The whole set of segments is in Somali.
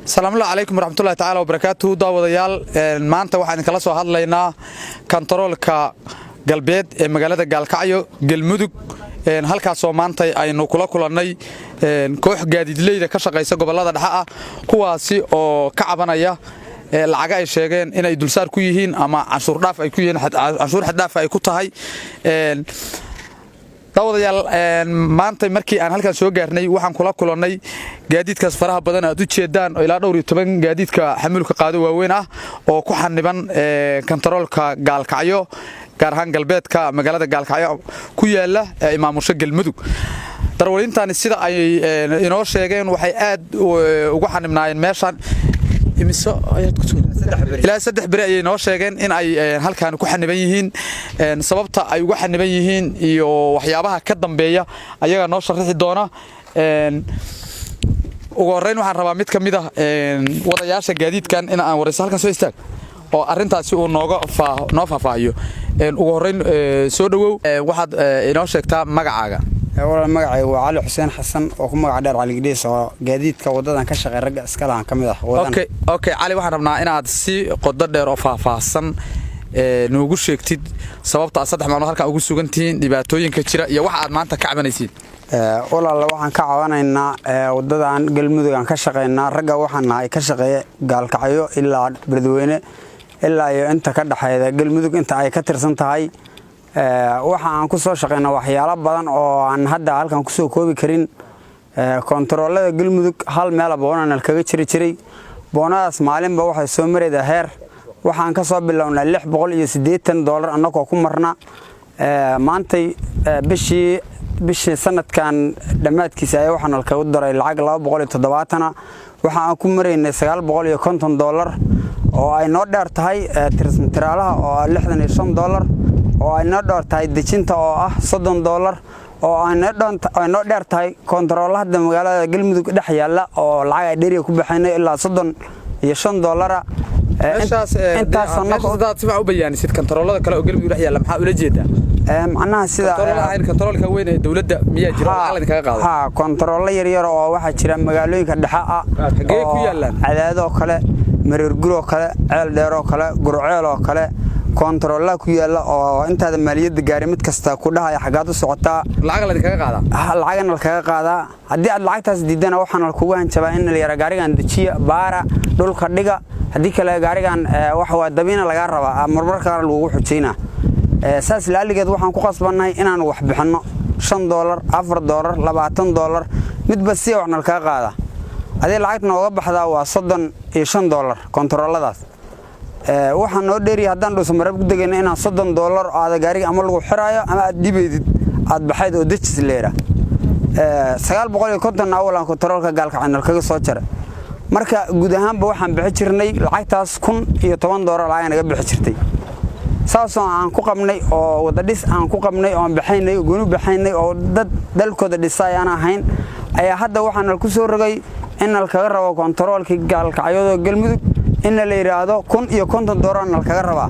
Asalaamullahi calaykum waraxmatullahi tacaala wabarakaatuhu. Daawadayaal, maanta waxaan idinkala soo hadlaynaa kantaroolka galbeed ee magaalada Gaalkacyo, Galmudug, halkaasoo maanta aynu kula kulannay koox gaadiidleyda ka shaqaysa gobollada dhexe ah, kuwaasi oo ka cabanaya lacaga ay sheegeen inay dulsaar ku yihiin ama canshuurdhaaf ay ku yihiin, canshuur xaddhaaf ay ku tahay. Daawadayaal, maanta markii aan halkan soo gaarnay, waxaan kula kulannay gaadiidkaas faraha badan aad u jeedaan oo ilaa dhowr iyo toban gaadiidka xamuulka qaado waaweyn ah oo ku xaniban kantaroolka Gaalkacyo, gaar ahaan galbeedka magaalada Gaalkacyo ku yaala ee maamusho Galmudug. Darwaliintani, sida ay inoo sheegeen, waxay aad ugu xanibnaayeen meeshan ilaa 3 beri. Ayay noo sheegeen in ay halkaan ku xaniban yihiin. Sababta ay ugu xaniban yihiin iyo waxyaabaha ka dambeeya ayagaa noo sharaxi doona. Ugu horreyn, waxaan rabaa mid ka mid ah wadayaasha gaadiidkan in aan warayso. Halkan soo istaag oo arrintaasi uu nooga noo faahfaahiyo. Ugu horreyn, soo dhowow. Waxaad inoo sheegtaa magacaaga. Walaal, magacayga waa Cali Xuseen Xasan oo ku magac dheer Cali Gidhiis, oo gaadiidka wadadan ka shaqeey, ragga iska lahan ka mid ah. Okay, Cali, waxaan rabnaa inaad si qodo dheer oo faahfaahsan noogu sheegtid sababta aad 3 maalmood halkan ugu sugan tihiin, dhibaatooyinka jira iyo waxa aad maanta ka cabanaysiin. Walaal, waxaan ka cabanaynaa wadadan Galmudug aan ka shaqaynaa. Ragga waxaan nahay ka shaqeeya Gaalkacyo ilaa Beledweyne ilaa iyo inta ka dhexayda Galmudug inta ay ka tirsan tahay. Waxa aan ku soo shaqaynaa waxyaalo badan oo aan hadda halkan kusoo koobi karin. Kontaroolada Galmudug hal meela boonana kaga jiri jiray. Boonadaas maalinba waxay soo maraydaa heer. Waxaan ka soo bilownaa $680 annagoo ku marna. Maantay bishii sanadkan dhammaadkiisa ayaa waxaana kagu daray lacag 270. Waxa aan ku maraynay $950, oo ay noo dheer tahay tiraalaha oo ah $65, oo ay noo dheer tahay dejinta oo ah $30, oo ay noo dheer tahay kontarool hadda magaalada Galmudug dhex yaalla oo lacag ay dheeriga ku baxaynay ilaa $35. Intaas si u bayaanisid, kontaroolada kale oo Galmudug dhex yaalla maxaa ula jeedaa? Macnaha sida Kontaroolka weyn ee dowladda miyaa jira oo lacag idinkaga qaado? Ha, kontaroolo yaryar oo waxaa jira magaalooyinka dhexe ah. Xagee ku yaallaan? Cadaadoo kale, Mareerguroo kale, Ceel Dheeroo kale, Gurceel oo kale, kontaroolaa ku yaalla oo intaada maaliyadda gaari mid kasta ku dhahaya: "Xaggaad u socotaa?" Lacag laydinkaga qaadaa? Lacagana lakaga qaadaa. Haddii aad lacagtaas diidana, waxaana kugu hanjabaa in la yara gaarigan dejiya, baara, dhulka dhiga, haddii kale gaarigan waxa waa dabiina lagaa rabaa, marmar qaar lagugu xujaynaa. Saas laaligeed waxaan ku qasbannahay inaan wax bixinno: $5, $4, $20, midba si waxna lakaga qaada. Adii lacagta nooga baxdaa waa $35 kontarooladaas. Waxaa noo dheeriya haddaan dhuusa mareeb ku degayna inaan $30 oo aada gaariga ama lagu xiraayo ama aad dhibaydid aad baxayd oo dejis leera. 950 awal aan kontaroolka Gaalkacnal kaga soo jaray. Marka guud ahaanba waxaan bixi jirnay lacagtaas $1010 lacag naga bixi jirtay. Saasoo aan ku qabnay oo wadadhis aan ku qabnay oo aan baxaynay oo gooni baxaynay oo dad dalkooda dhisa ayaan ahayn, ayaa hadda waxaana ku soo rogay in nalkaga rabo kontaroolkii Gaalkacyadoo Galmudug in la yidhaahdo $1050 nalkaga rabaa,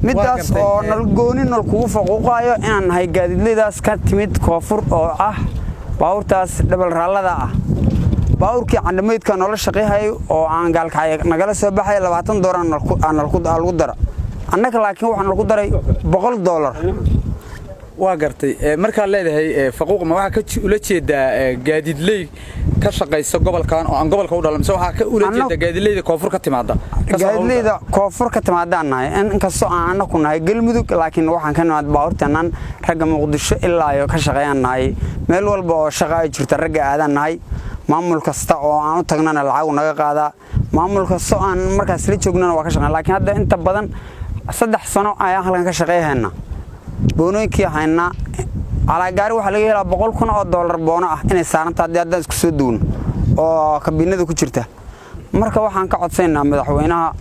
midaas oo nal gooni nal kugu faquuqaayo inaan nahay gaadiidleydaas ka timid koonfur oo ah baabuurtaas dhabal raallada ah. Baabuurkii candhamaydka noola shaqayhayo oo aan Gaalkacyo nagala soo baxay $20 lagu dara annaga, laakiin waxaa nalku daray $100. Waa gartay. Markaad leedahay faquuq, ma waxaa ka ula jeedaa gaadiidley ka shaqaysa gobolkan oo aan gobolka u dhalan, mise waxaa ka ula jeedaa gaadiidleyda koonfur ka timaada? Gaadiidleyda koonfur ka timaadaan nahay. Inkastoo aan annaku nahay Galmudug, laakiin waxaan ka nimaad baabuurteennan ragga Muqdisho ilaa iyo ka shaqeeyaan nahay. Meel walba oo shaqa ay jirta ragga aadaan nahay. Maamul kasta oo aan u tagnana lacagu naga qaadaa. Maamul kasta oo aan markaas la joognana waa ka shaqeyn. Laakiin hadda inta badan 3 sano ayaan halkan ka shaqeyhaynaa, boonooyinkii haynaa. Calaagaari waxaa laga helaa $100,000 boono ah inay saaranta haddii haddaan isku soo duwno oo kabiinada ku jirta. Marka waxaan ka codsaynaa madaxweynaha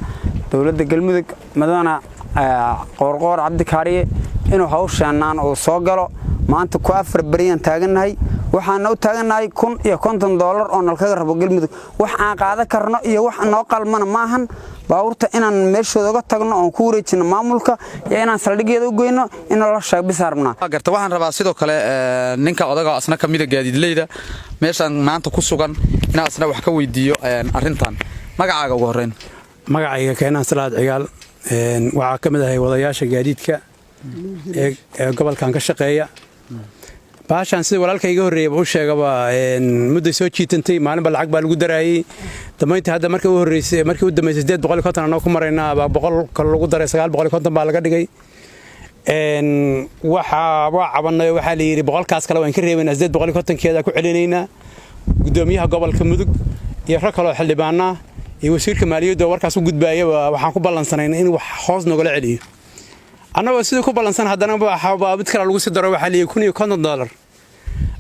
dowladda Galmudug, mudane Qoorqoor Cabdikaariye, inuu hawsheenaan uu soo galo. Maanta ku 4 beriyaan taagannahay. Waxaana u taagannahay $1,050 oo nalkaga rabo Galmudug. Wax aan qaadan karno iyo wax noo qalmana maahan. Baabuurta inaan meeshooda uga tagno oon ku wareejino maamulka iyo inaan saldhigyada u geyno in naloo sheeg bisa rabnaa. Garta. Waxaan rabaa sidoo kale ninka odaga asna ka mida gaadiidleyda meeshaan maanta ku sugan inaan asna wax ka weydiiyo arrintan. Magacaaga ugu horreyn? Magacayga Keenaan Salaad Cigaal. Waxaa ka mid ahay wadayaasha gaadiidka ee gobolkan ka shaqeeya. Baashaan sida walaalka iga horreeyaba u sheegaba, mudday soo jiitantay, maalinba lacag baa lagu daraayey. Dambayntii hadda markii u horreysay, markii u dambeysay 850 anoo ku maraynaa baa 100 kale lagu daray, 950 baa laga dhigay. Waxaa waa cabanay, waxaa la yidhi 100-kaas kale waan ka reebaynaa, 850-keeda ku celinaynaa. Gudoomiyaha gobolka Mudug iyo rag kaloo xildhibaanaa iyo wasiirka maaliyadda oo warkaas u gudbaayaba waxaan ku ballansanayn in wax hoos nogala celiyo. Annagoo sidii ku ballansan haddana baa mid kale lagu sii daro, waxaa la yidhi $1,050.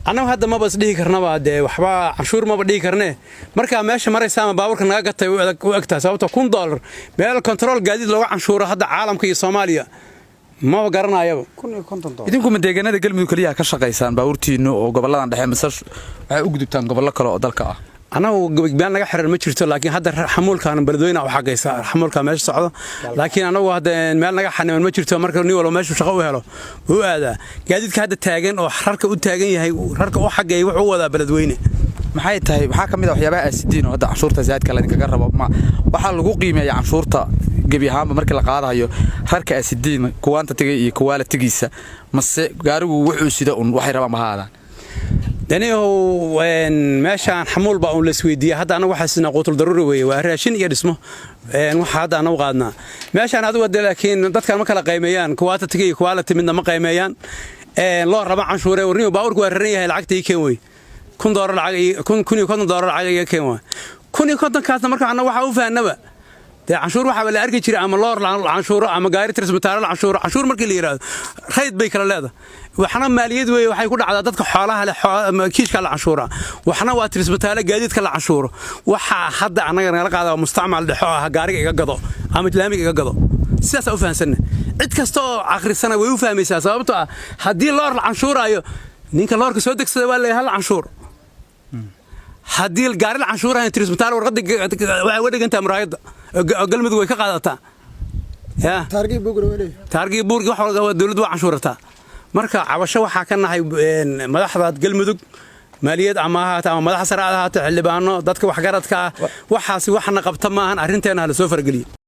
Annagu hadda maba is dhihi karnaba dee, waxba canshuur maba dhihi karnee. Markaa meesha maraysa ama baabuurka naga gatay u egtahay, sababto $1,000 meel kontarool gaadiid looga canshuuro hadda caalamka iyo Soomaaliya maba garanayaba. Idinku ma deegaanada Galmudug keliyaha ka shaqaysaan baabuurtiinnu oo gobolladan dhexe, mise waxay u gudubtaan gobollo kale oo dalka ah? Annagu meel naga xiran ma jirto, laakiin hadda xamuulkan Beledweyne u xagaysa, xamuulka meesha socdo. Laakiin anagu hadda meel naga xaniman ma jirto. Marka nin walba meeshuu shaqo u helo wuu aadaa. Gaadiidka hadda taagan oo rarka u taagan yahay, rarka u xageeya, wuxuu u wadaa Beledweyne. Maxay tahay, maxaa ka mid ah waxyaabaha aasidiin oo hadda canshuurta zaadka laydinkaga rabo? Ma waxaa lagu qiimeeya canshuurta gebi ahaanba markii la qaadayo rarka aasidiin kuwaanta tegay iyo kuwaalitigiisa, mase gaarigu wuxuu sida un waxay rabaan ma haadaan? Daniyahow, meeshaan xamuul baa uun la isweydiiya. Hadda anagu waxaa sidnaa quutul daruuri weeye, waa raashin iyo dhismo waxa hadda anagu qaadnaa meeshaan adigu de. Laakiin dadkan ma kala qaymeeyaan, kuwaata tegay iyo kuwaaliti midna ma qaymeeyaan. Loo raba canshuure warniyo, baabuurku waa raran yahay, lacagta ii keen wey, $1,000 lacag, $1,050 lacag iga keen. Waa 1,050-kaasna. Marka annagu waxaa u fahanaba dee canshuur waxaaba la arki jiray ama loor canshuuro ama gaari tirismataaro la canshuuro. Canshuur markii la yidhaahdo rayd bay kala leedahay. Waxna maaliyad weeye, waxay ku dhacdaa dadka xoolaha leh, kiishka la canshuura. Waxna waa tirismataalo gaadiidka la canshuuro. Waxaa hadda annaga nagala qaada waa mustacmal dhexo ah, gaariga iga gado ama laamiga iga gado. Sidaasaa u fahansanna, cid kasta oo akhrisana way u fahmaysaa, sababtoo ah haddii loor la canshuuraayo, ninka loorka soo degsada waa leeyahay hal canshuur. Haddii gaari la canshuurayo tirismataalo, warqadda waxay uga dhigantaha muraayadda oo Galmudug way ka qaadataa. Taargii buurgi wax walba dowladdu waa canshuurataa. Marka cabasho waxaa ka nahay madaxda Galmudug, maaliyad ama ahaata ama madaxa sare ahaata, xildhibaano, dadka waxgaradka ah. Waxaasi waxna qabta maahan, arrinteena hala soo farageliyo.